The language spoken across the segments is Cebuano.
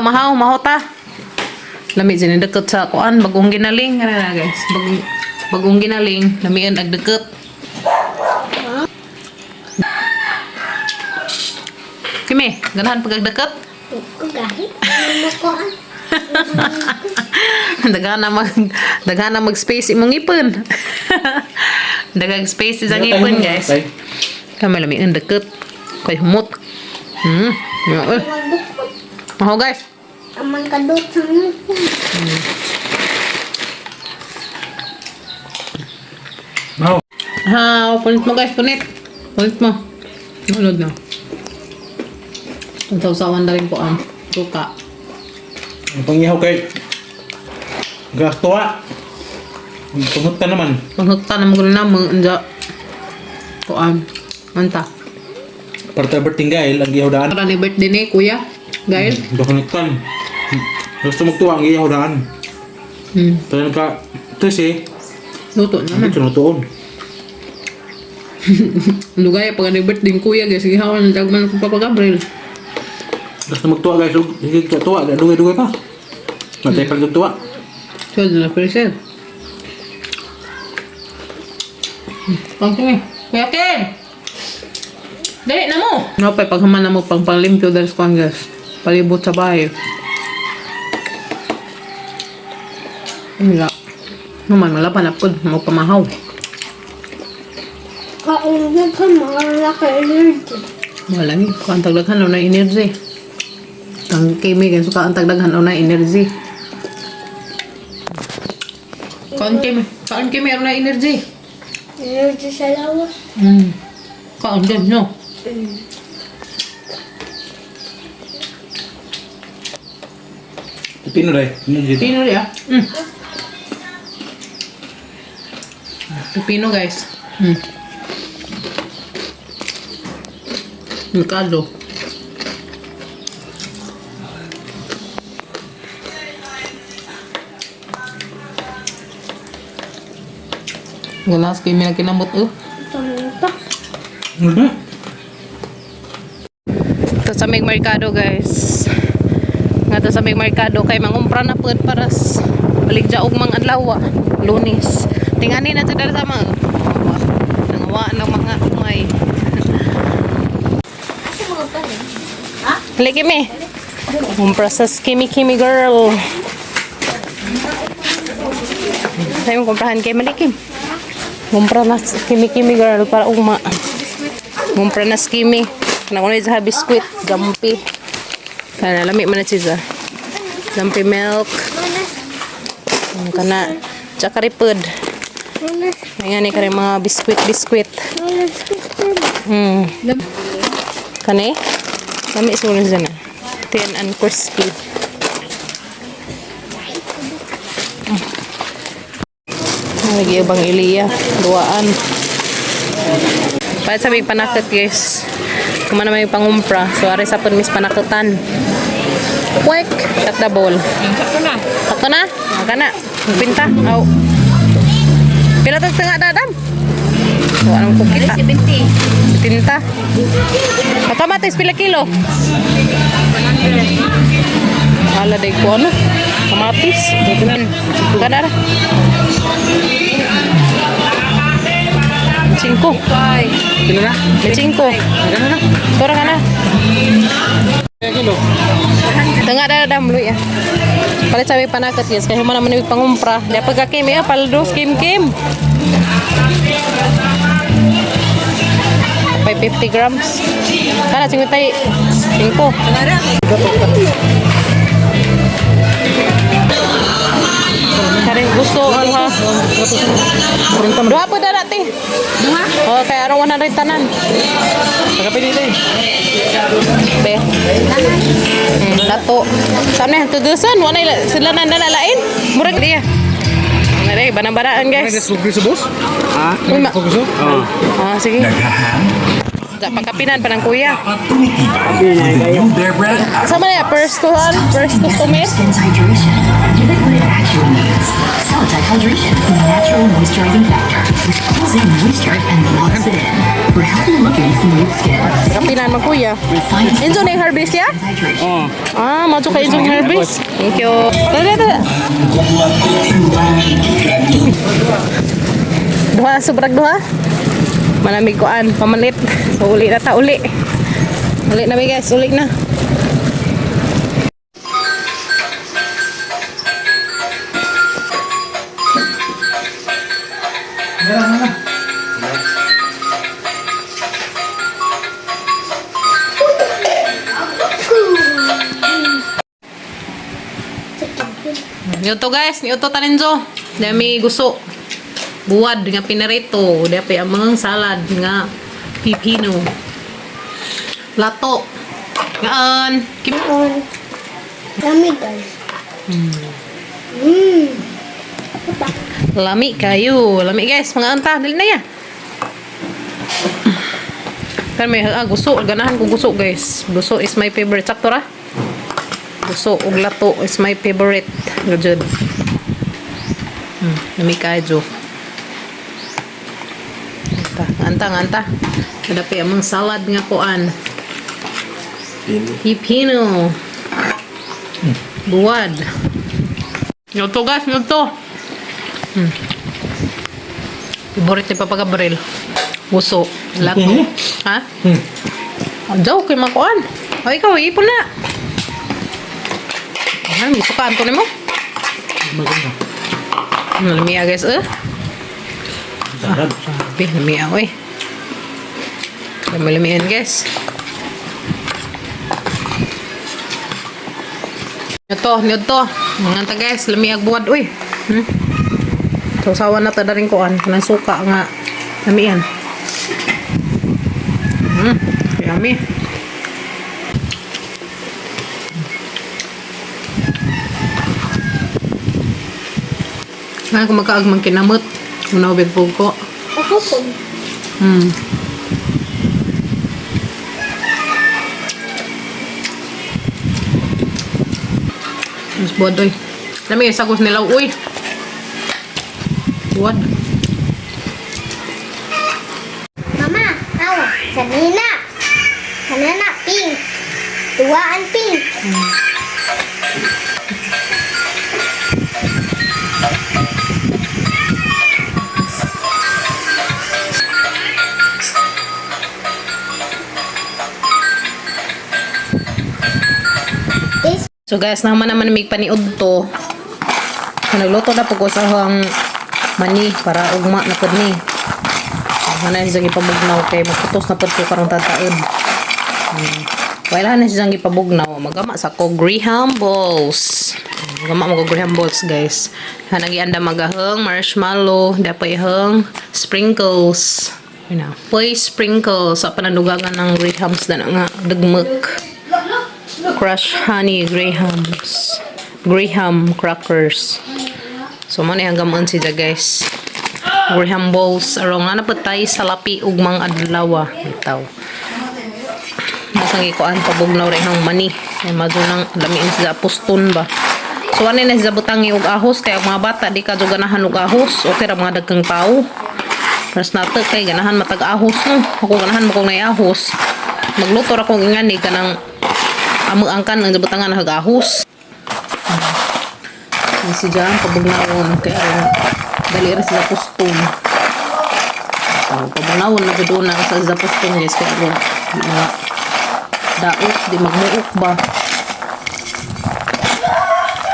Mahaw, mahaw ta. Lami dyan deket sa kuan, bagong ginaling. Ano na, guys? Bagong ginaling, lamian ag deket. Kimi, ganahan pag deket? Ko gahi. Ano ko ah? Daghan na mag space imong ngipon. Daghang space sa ngipon, guys. Kami lamian deket. Kay humot. Eh. Magbukot. Mahaw, guys. Amang kadot sa ngipon. Mahaw. Ha, punit mo, guys, punit. Punit mo. Nulod na. Ang sausawan na rin po ang suka. Ang pangyaw kay gastuwa. Tungot ka naman. Panghukta na mo na mo anja. Kuan. Anta. Parte birthday gail ang giyaw daan. Para ni birthday ni kuya. Gail. Bakunit kan. Gusto magtuwa ang giyaw daan. Pero ka kasi Luto naman. hindi tinutuon. Lugay pag ni birthday ni kuya guys. Sige hawan tagman ko Papa Gabriel. Gusto magtuwa, guys. Hindi ka tuwa, dugay-dugay pa. Matay pa rin tuwa. So, na freezer. Pang kami. Kuya Ken! Dali na mo! No, pa, paghaman na mo pang palimpyo dahil sa kuwan, guys. Palibot sa bahay. Wala. Naman, malapan na po. Magpamahaw. Kaunod ka mga naka-energy. Wala ni. Kuan tagdaghan na energy. Ang kimi, guys. Kuan tagdaghan na energy. Kuan kimi. Kuan kimi, na energy. Energy sa lawas. Kaon din, no? Pino dai. Pino dito. Pipino rin, ah. Pipino, guys. Merkado. Wala, sa kimi na kinamot, oh. Tumpa. Ano ba? Ito sa may merkado, guys. Nga to sa may merkado kay mangumpra na pud para baligya og mga adlaw, Lunes. Tingani na sa dara sa mga nangawa ng mga umay. Asa mga pa rin? Ha? Lagi me. Kumpra sa Kimi Kimi girl. Sayo kumprahan kay Malikim. Kumpra na sa Kimi Kimi girl para ugma. Kumpra na sa Kimi. Kana ko sa biskuit, gampi. Kana lami man na siya. Gampi milk. Manas. Kana tsaka ripod. Manas. May nga ni kare mga biskuit biskuit. Manas. Kani? Lami siguro siya na. Thin and crispy. Lagi ibang iliya. Duaan. Para sa may panakot, guys. Kuma na may pangumpra. So, ari sa pun mis panakutan. Quick! Shut the bowl. Sakto na. Sakto na? Maka na. Pinta. Aw. Pila tag tanga dadam? So, anong kukita? 70. Tinta. Kamatis, pila kilo? Wala day ko ano? Kamatis. Kadara. Cinco. Pino na? May cinco. Ano na? Tora ka na. Kilo. Tengah dah dah mulu ya. Palit sabi panakat, guys. Kaya mana man yung pangumpra. Di pa kim ya paldos kim kim. 50 grams. Kana 55. Kare gusto ha. Duha po dala te. Duha? Oh, kay aron 100 tanan. Pagkapili dai. Be. Dato. Sana yang tudusan, wala sila nanda lain. Murag dia. Mare, banang-banaan, guys. Ano sa bus? Ah, Uy, gusto? Ah, sige. Naghahan? Sa pagkapinan pa ng kuya. With the new Bear Brand Sa man ya, first to han, first customer. Skin's hydration. Give it what it actually needs. Celatec Hydration, the natural moisturizing factor, which pulls in moisture and locks it in. For healthy looking, smooth skin. Kapinan man kuya. Science Enzo na yung harvest ya? Hydration. Ah, macho kay Enzo yung harvest. Thank you. Tara, tara. Duha, sobrang duha. Malamig kuan, pamalit. So uli na ta, uli. Uli na mi guys, uli na. Niuto guys, niuto taninzo. Dami gusto. Buwad nga pinarito. Dapat ang mga salad nga pipino. Lato. Ngaan. Kim On. Dami guys. Lami kayo. Lami guys, mga anta. Dali na ya. Pero may guso. Ganahan ko guso guys. Guso is my favorite. Sakto ra? Guso ug lato is my favorite. Gajud. Lami kayo. Anta, anta, anta. Kadapi among salad nga kuan. Pipino. Buwad. Luto guys, luto. Favorite ni Papa Gabriel. Guso. Lato. Ha? Hmm. Joke, kay makuan. O ikaw, ipon na. Ano, may sukaan to nimo? Maganda. Nalamiya guys, eh. Sarap. Grabe, lamiya ko eh. Malamihan guys. Ito, nito. Mga ta guys, lamiag buwad uy. Sausawan na ta na rin kuan kanang suka nga lamian. Yummy. Ay, kung magkaag man kinamot. Unawbig po ko. Ako po. Mas buwad, oy. Lami, sagos nilaw, uy. Buwad. Mama, awa. Sanina. Sanina pink. Tuwaan pink. This So guys, naman naman may paniud to. So, nagluto na po ko sa ahang mani para ugma na pud ni. Ano na siyang ipabugnaw kay magputos na pud ko karong tataod. Wala na siyang ipabugnaw. Magama sa ko Graham balls. Magama mo ko Graham balls guys. Hanagi anda magaheng marshmallow, dapat iheng sprinkles. Yun na. Poy sprinkles sa panadugagan ng Grahams na nga dugmok. Crush honey grahams. Graham crackers. So man ang gamaan siya guys. Graham balls aron nga napatay sa lapi ug mang adlaw bitaw. Masang ikuan pabugnaw rin ang mani. Ay madunang lamiin sila puston ba. So ano na sila butangi og ahos kay ang mga bata di ka jud ganahan og ahos. Okay ra mga dagkang tao. Pero nato kay ganahan matag ahos no. Ako ganahan mo kong nay ahos. Magluto ra kong ingani kanang amo ang kan ang butangan hag ahos. Ang si Jan pabugnawon kay aron dali ra sila kustom. Pabugnawon na jud na sa sa kustom guys kay aron di mga daot di magmuok ba.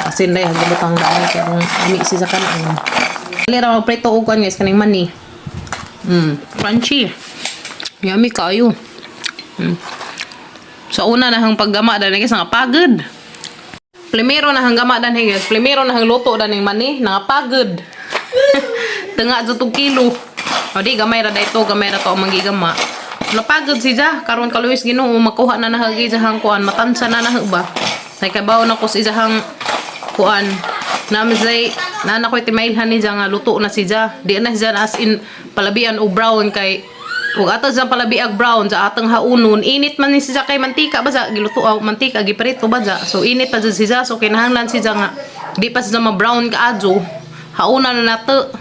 Asin dai hag butang daot kay aron ami si sa kanon. Dali ra magprito og kuan guys kaning mani. Crunchy. Yummy kayo. Sa una na hang paggama dan guys nga pagod. Primero na hang gama dan guys, primero na hang luto dan ning mani nga pagod. Tunga jud tug kilo. O di gamay ra dayto, gamay ra to ang manggigama. Napagod siya karon ka Luis Ginoo makuha na nahagi sa hang kuan matansa na nahag ba. Nay kabaw na ko sa isahang kuan. Namin say nana ko'y timailhan ni nga luto na siya. Di na siya as in palabian o brown kay Ug ato sa palabiag brown sa atong haunon, init man ni siya kay mantika ba sa giluto aw mantika giprito ba sa. So init pa jud siya, so kinahanglan siya nga di pa siya ma-brown kaadyo. Hauna na nato.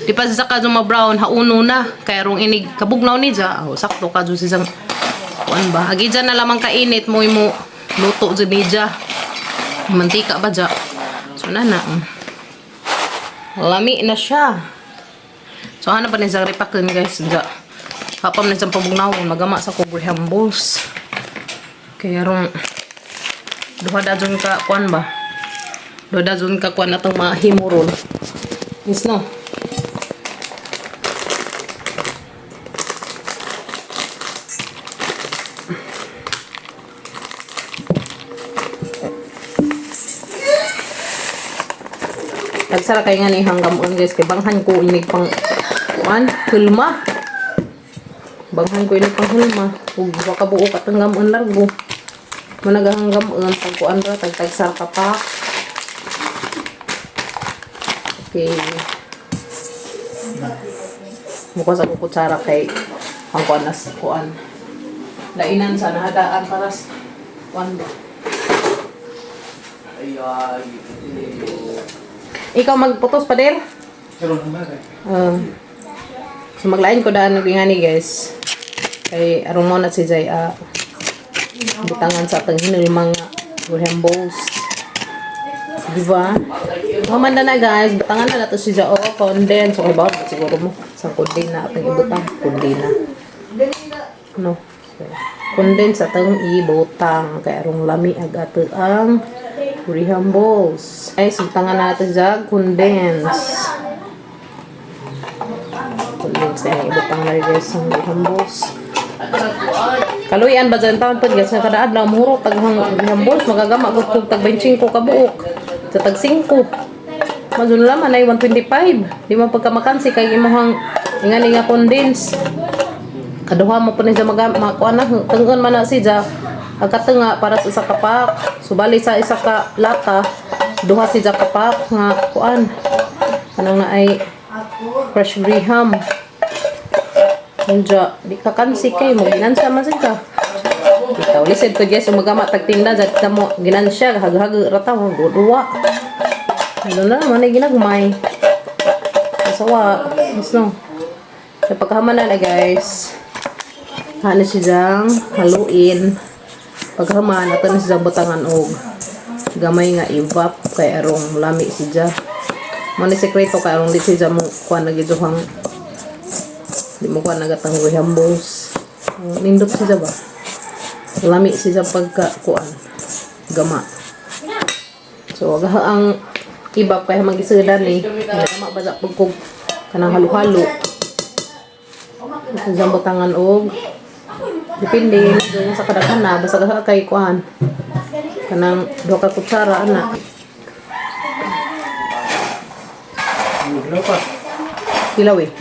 Di pa siya kadyo ma-brown, hauno na. Kaya rong inig kabugnaw ni siya, oh, sakto kadyo siya kuan ba. Agi dyan na lamang kainit mo imo luto jud ni siya. Mantika ba dya. So na na. Lami na siya. So hanap pa ni sa ripakin guys dya. Hapam na siyang pabugnawon magama sa ko Graham balls. Kaya rong duha dazon ka kuan ba? Duha dazon ka kuan atong mahimo ron. Yes no. Nagsara kay nga ni hanggamon guys kay banghan ko inig pang kuan hulma. Banghan ko inig pang hulma ug wa ka buo katong gamon largo. Managahanggamon pag kuan ra tag tagsara ka pa. Okay. Mukha sa kutsara kay ang kuan nas kuan. Lainan sa nahadaan para sa kuan ba. Ikaw magputos pa din? So maglain ko daan ngani guys. Kay aron mo na si Jay butangan sa atong hinulmang Graham balls. Di ba? Mamanda na guys, butangan na nato si Jay oh, condense. Okay ba? Siguro mo sa kundi na atong ibutang kundi na. No. Condense atong ibutang kay arong lami ag ato ang Graham balls. Guys, butangan na nato siya condense. Condense na ibutang na rin guys ang Graham balls. Kaluyan ba dyan taon pag guys nga kada adlaw muhurot tag Graham balls magagama gud kog tag 25 ka buok sa tag 5. Mazun laman ay 125. Di mo pagkamakansi kay imong ingani nga condense. Kaduha mo po ni siya makuha na tengon man na siya agkatenga para sa isa ka pack. Subali sa isa ka lata, duha siya ka pack nga kuan. Kanang na ay fresh graham. Unja, di ka kansi kay mo ginansya man sad ka. Ikaw lisod ko guys, umagama tagtinda jad ka mo ginansya haghag rata mo duwa. Ano na man ay ginagmay. Asawa, mas no. Sa pagkahaman na guys. Ano siya haluin. Paghaman ato na siya butangan og gamay nga evap kay arong lami siya. Mo ni sekreto kay arong di siya mo kuan lagi duhang di mo kuan nagatang graham balls. Nindot siya ba? Lami siya pagka kuan gama. So agaha ang ibap kay magisudan ni. Gama ba sa pagkog kanang halo-halo. Sa butangan og depende doon sa kadaghan na basta ka kay kuan kanang duha ka kutsara ana. Hilaw pa. Hilaw eh.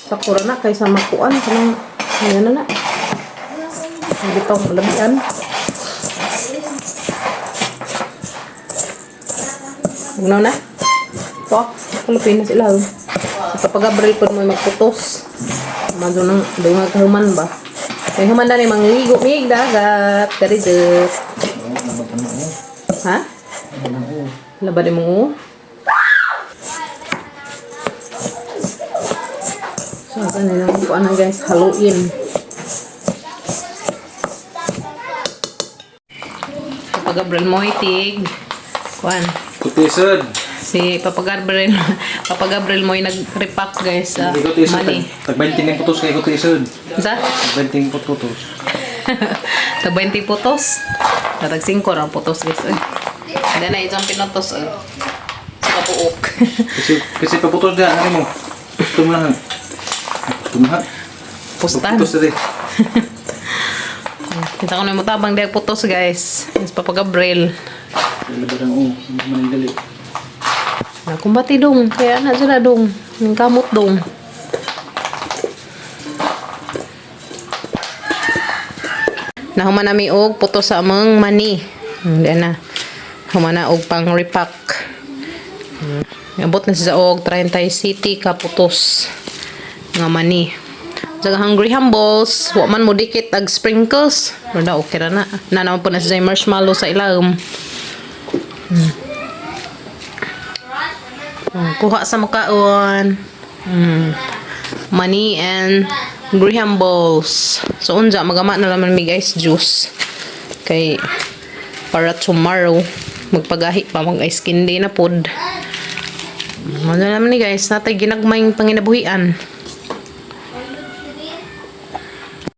Sakto ra na kaysa makuan kanang ayan na na. Ang bitaw malabian. Ugnaw na. To, kalupin na sila. Oh. Sa Papa Gabriel po mo magputos. Mado nang dunga kahuman ba. May human na ni mangligo mig dagat. Karidot. Ha? Laban mo oh. So, ano lang ko ano guys, haluin. Papa Gabriel Moitig. Kuan. Kutisod. Si Papa Gabriel, Papa Gabriel Moy nag-repack guys sa Hindi kutisod. money. Tag 20 ng putos kay kutisod. Sa? Tag 20 ng putos. Tag 20 putos. Tag 5 ra ang putos guys. Uy. Hindi na isang pinutos. Oh. Sa kabuok. Kasi paputos na ano mo. Gusto mo lang. Gusto mo lang. Pustan. Putos na din. Kita ko na mo tabang di putos guys. Yes, Papa Gabriel. Laban ang oh, hindi man dali. Nakumbati dong. Kaya na sila dong. Ning kamot dong. Nahuman nami og puto sa among mani. Hindi na. Human na og pang repack. Abot na siya og 30 city ka putos nga mani. Sa hungry humbles, wa man mo dikit ag sprinkles. Pero na okay ra na. Na naman po na siya marshmallow sa ilawom. Kuha sa makaon. Mani and graham balls. So unja magama na naman mi, guys, juice. Kay para tomorrow magpagahi pa, mag ice candy na pod. Ano naman ni, guys, natay ginagmayng panginabuhian.